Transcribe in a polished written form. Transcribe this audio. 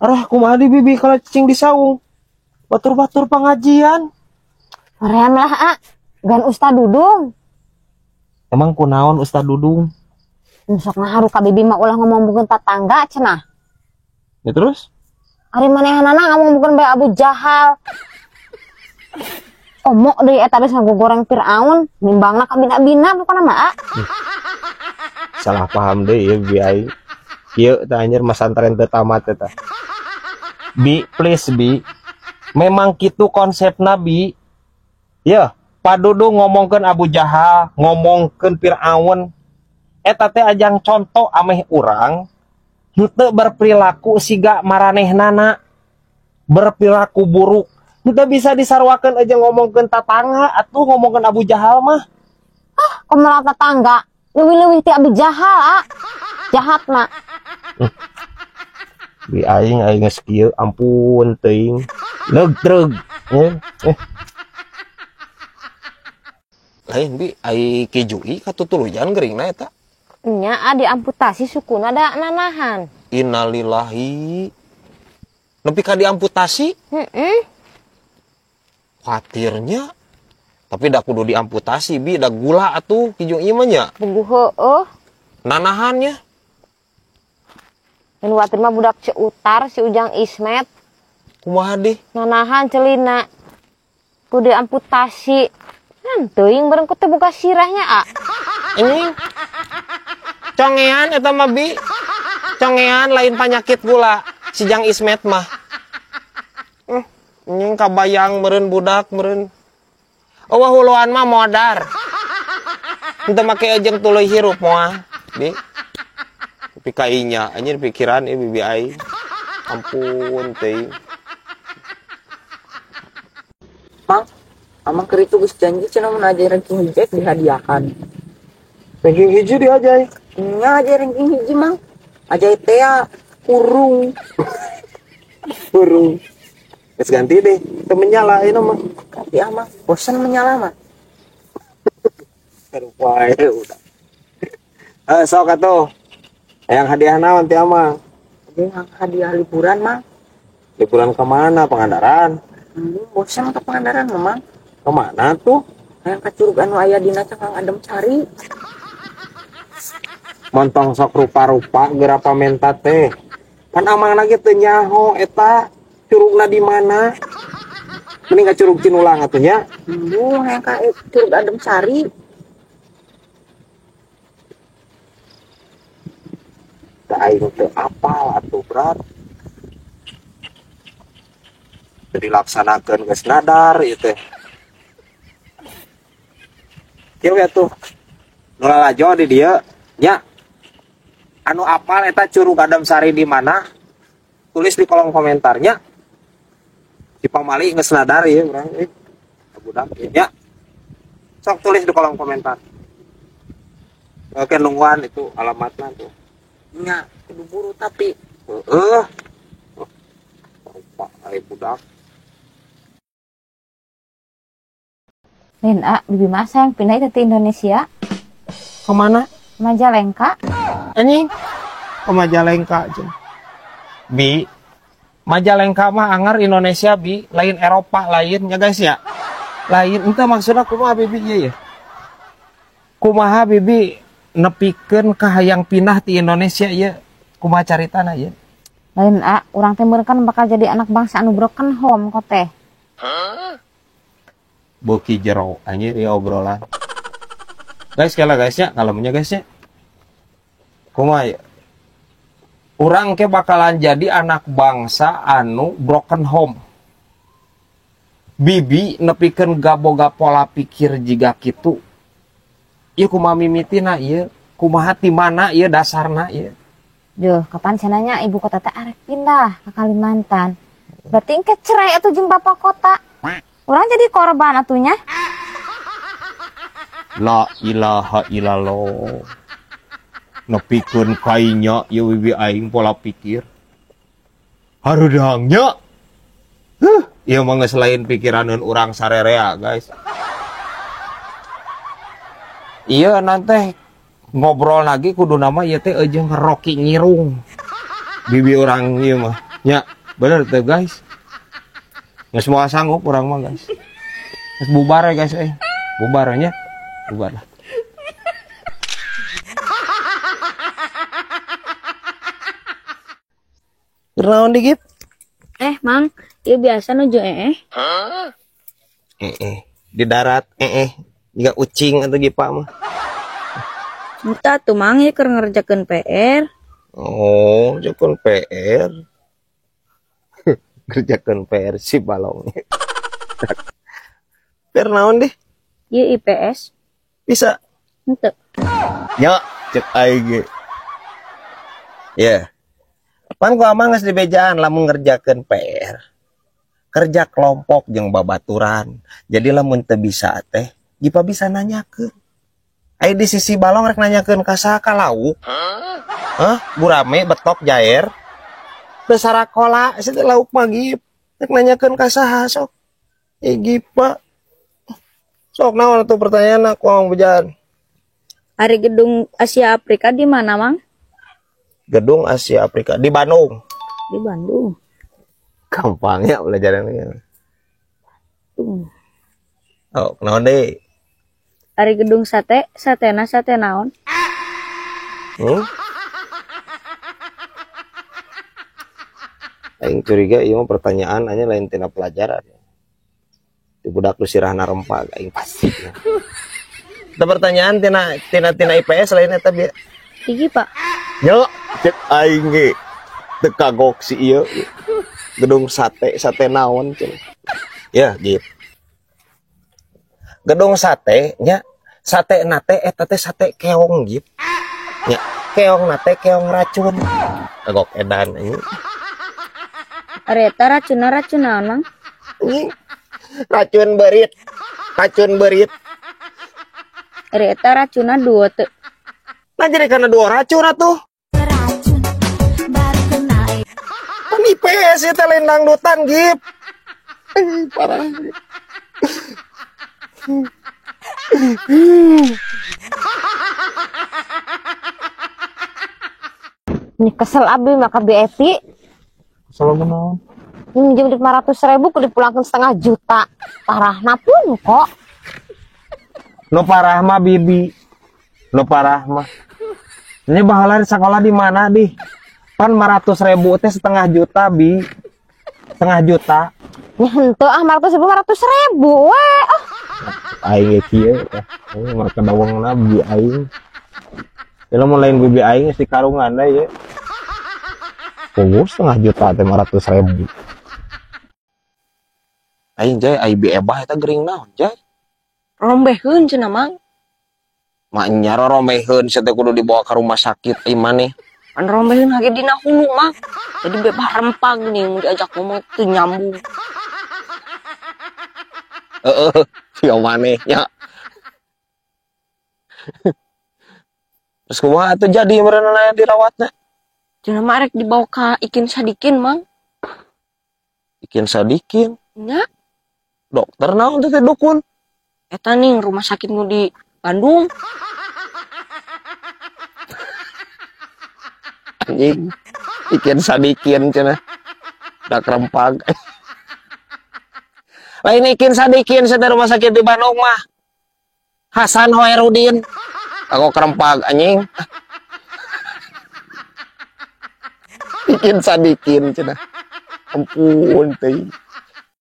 Arah kumaha di bibi kalau cicing di saung. Batur-batur pengajian. Hoream lah, A. Gan Ustad Dudung. Emang kunaon Ustad Dudung? Sok ngaharu ka bibi mah ulah ngomongkeun tatangga cenah. Ya terus? Ari manehanana ngomongkeun bae Abu Jahal. Omok deui eta geus ngagogoreng Firaun, nimbangna ka bina-bina pokona mah, A. Salah paham deui ieu bibi aing. Ieu tah anjir masantren teu tamat eta. Bi, please bi. Memang kitu konsepna bi. Ya, Pak Dudung ngomongkeun Abu Jahal, ngomongkeun Firaun. Eta teh ajang contoh ameh urang henteu berperilaku siga maranehnana, berperilaku buruk. Henteu bisa disarwakeun aja ngomongkeun tatangga atuh ngomongkeun Abu Jahal mah. Ah, kumaha tatangga? Leuwih-leuwih ti Abu Jahal, ah. Jahatna. Bi aing aing geus kieu ampun teuing. Leug treug. Lain bi ai Ki Jui katutuluyan geuringna eta. Nya ah diamputasi sukuna da nanahan. Innalillahi. Nepi ka diamputasi? Heeh. Khawatirnya. Tapi da kudu diamputasi bi da gula atuh Ki Jui mah nya. Puguh heueuh. Nanahannya. Mun watir mah budak Ceutar si Ujang Ismet. Kumaha deh? Nanahan celina. Kudu diamputasi. Kan teuing bareng ku teu boga sirahnya, a. Ini congean eta mah bi. Congean lain penyakit gula si Jang Ismet mah. Nying kabayang meureun budak meureun. Eueuh huluan mah modar. Henteu make jeung tuluy hirup moal, bi. Tapi kainya anjir pikiran ieu bibi aing. Ampun teuing. Mang, amang keur itu geus janji cenah mun aja ranking hiji dihadiahkan. Ranking hiji diajai. Nya aja ranking hiji, Mang. Ajai teh ya, kurung. Kurung. Geus ganti deh, teu menyala ayeuna mah. Ganti ah, Mang. Bosan menyala mah. Aduh, wae udah. Sok atuh. Yang hadiah naon ti amang? Hadiah, hadiah liburan, Mang. Liburan ke mana? Pangandaran? Bosan ke Pangandaran, Mang. Kemana tuh? Hayang ka curug anu aya dina Cangkang Adem Sari. Montong sok rupa-rupa geura pamenta teh. Pan amang lagi teu nyaho eta curugna di mana? Mending ka Curug Cinulang atuh nya. Embung hayang ka Curug Adem Sari. Tah aing teu apal atuh, Brad. Teu dilaksanakeun geus nadar ieu teh. Kieu we atuh. Nu lalajo di dieu nya. Anu apal eta Curug Adem Sari di mana? Tulis di kolom komentarnya. Di pamali geus nadar ieu urang euy. Budak ieu nya. Sok tulis di kolom komentar. Oke, nungguan itu alamatna tuh. Nya, kudu buru tapi. Heeh. Rupa ai budak. Lin, a, bibi masa yang pindah itu ke Indonesia? Kemana? Majalengka. Anjing. Ke Majalengka aja. Bi, Majalengka mah angar Indonesia bi, lain Eropa lain ya guys ya. Lain entah maksudnya kumaha bibi ieu ya. Kumaha bibi nepikeun ka hayang pindah ti Indonesia ieu. Kumaha caritana ieu? Lain a, urang teh meureun kan bakal jadi anak bangsa anu broken home kok teh. Beuki jero anjir ya obrolan. Guys, kala guys ya, kalemnya guys ya. Kumaha ya? Urang ke bakalan jadi anak bangsa anu broken home. Bibi nepikeun gaboga pola pikir jiga kitu. Ieu kumaha mimitina ieu? Kumaha ti mana ieu dasarna ieu? Duh, kapan cenanya ibu kota teh arek pindah ke Kalimantan. Berarti engke cerai atuh jeung bapak kota. Urang jadi korban atunya. La ilaha illallah. Nepikeun kainya ieu bibi aing pola pikir. Harudangnya. Huh, ieu mah geus lain pikiraneun urang sarerea, guys. Ieu nanti ngobrol lagi kudu nama ieu teh jeung Rocky Ngirung. Bibi urang ieu mah. Ya, bener tuh guys. Nggak semua sanggup orang mah guys. Terus bubar ya guys, bubarnya, bubar lah. Kenaon dikit? Mang, ieu biasa nuju ee. Di darat jika ucing atau gipa mah. Entah tuh mang, ieu keur ngerjakeun PR. Oh, ngerjakeun PR. Ngerjakeun PR si balong. PR naon deh? Ieu IPS. Bisa. Henteu. Nya, cek aing ge. Ya. Pan ku amang geus dibejaan lamun ngerjakeun PR. Kerja kelompok jeung babaturan. Jadi lamun teu bisa teh, jipa bisa nanyakeun. Aya di sisi balong rek nanyakeun ka saha ka lauk. Hah? Gurame betok jair. Teu sarakola sia teh lauk mah gip. Rek nanyakeun ka saha sok. Gipa. Sok naon atuh pertanyaanna ku amang bejaan. Ari gedung Asia Afrika di mana, Mang? Gedung Asia Afrika di Bandung. Di Bandung. Gampangnya belajarnya. Oh, naon deui? Ari gedung sate, satena sate naon? Aing curiga ieu mah pertanyaan anya lain tina pelajaran. Di budak nu sirahna rempag aing pasti. Eta pertanyaan tina tina tina IPS lain eta bieu. Tinggi, Pak. Yo, cek aing ge teu kagok si ieu. Gedung sate, sate naon cenah. Ya, gitu. Gedung sate nya, sate nate eta teh sate keong gitu. Nya, keong nate keong racun. Kagok edan anjing. Ari eta racunna racun naon, Mang? Racun berit. Racun berit. Ari eta racunna dua teu. Nah jadi karena dua racun atuh. Racun baru kena. Kan IPS itu lain dangdutan gip. Parah. Ini kesel abi maka BET. Kesel naon? Minjem 500.000 kudu dipulangkeun 500.000. Parah napun kok. Nu parah mah bibi. Nu parah mah. Ini baheula sekolah di mana di? Pan 500.000 teh 500.000 bi. 500.000. Nya henteu ah 500.000 500.000 we. Ah. Aing ge kieu teh. Aing mah kadawangna bibi aing. Ya lamun lain bibi aing geus dikarungan da ye. Puguh 500.000 teh 500.000. Aing jay ai bi ebah eta gering naon jay? Rombeheun cenah Mang. Mak nya rombeheun sia teh kudu dibawa ke rumah sakit ai maneh. An rombeheun lagi dina hulu Mang. Jadi bebah rempag nih mun diajak ngomong teu nyambung. Heeh, sia maneh nya. Terus kumaha atuh jadi meureunna dirawatna? Cenah mah rek dibawa ka Ikin Sadikin Mang. Ikin Sadikin? Nya. Dokter naon teh dukun? Eta nih rumah sakit nu di Bandung. Anjing. Ikin Sadikin cenah. Dak rempag. Lain Ikin Sadikin cenah rumah sakit di Bandung mah. Hasan Hoerudin. Aku kerempag anjing. Ikin Sadikin cenah. Ampun teh.